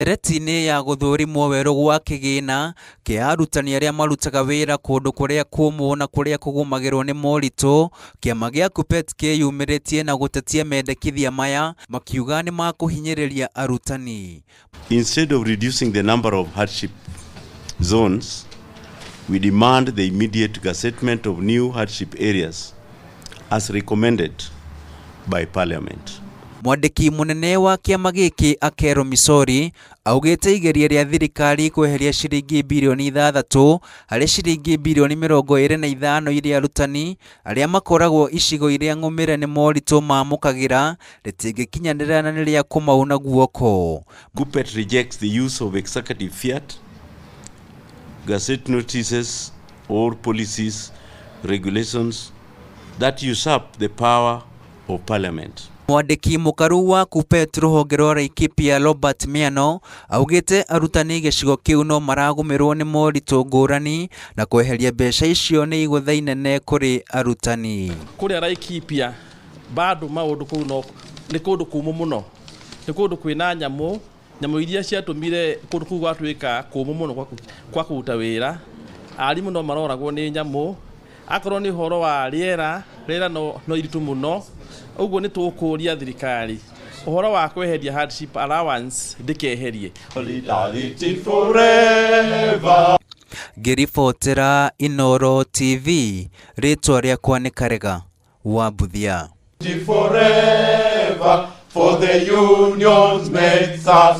Ndeereti-inĩ ya gũthũrimwo werũ gwa kĩgĩna kĩa arutani arĩa marutaga wĩra kũndũ kũrĩa kũmũ na kũrĩa kũgũmagĩrwo nĩ moritũ, kĩama gĩa Kuppet kĩyumĩrĩtie na gũtetia mendekithia maya makiuga nĩ makũhinyĩrĩria arutani. Instead of reducing the number of hardship zones, we demand the immediate gazettement of new hardship areas as recommended by Parliament. Mwandĩki mũnene wa kĩama gĩkĩ Akelo Misori augĩte igeria rĩa thirikari kweheria ciringi birioni 6 harĩ ciringi birioni 25 iria arutani arĩa makoragwo icigo iria ng'ũmĩre nĩ moritũ mamũkagĩra rĩtingĩkinyanĩra na nĩ rĩa kũmauna guoko. Kuppet rejects the use of executive fiat, gazette notices or policies, regulations that usurp the power of Parliament. Mwandĩki mũkaru wa Kuppet rũhonge rwa Laikipia Robert Miano augĩte arutani gĩcigo kĩu no maragũmĩrwo nĩ moritũ ngũrani na kweheria mbeca icio nĩ igũtha inene kũrĩ arutani. Kũrĩa Laikipia bado maũndũ kũu no nĩ kũndũ kũmũ mũno, nĩ kũndũ kwĩna nyamũ, nyamũ iria ciatũmire kũndũ kũu gwatuĩka kũmũ mũno kwa kũruta wĩra. Arimũ no maroragwo nĩ nyamũ, akorwo nĩ ũhoro wa rĩera, rĩera no iritũ mũno. Ũguo nĩ tũkũria thirikari ũhoro wa kweheria hardship allowance ndĩkeherie. Solidarity forever. Ngĩribotera Inooro TV, rĩtwa rĩakwa nĩ Karega wa Mbuthia. Forever, for the unions makes us.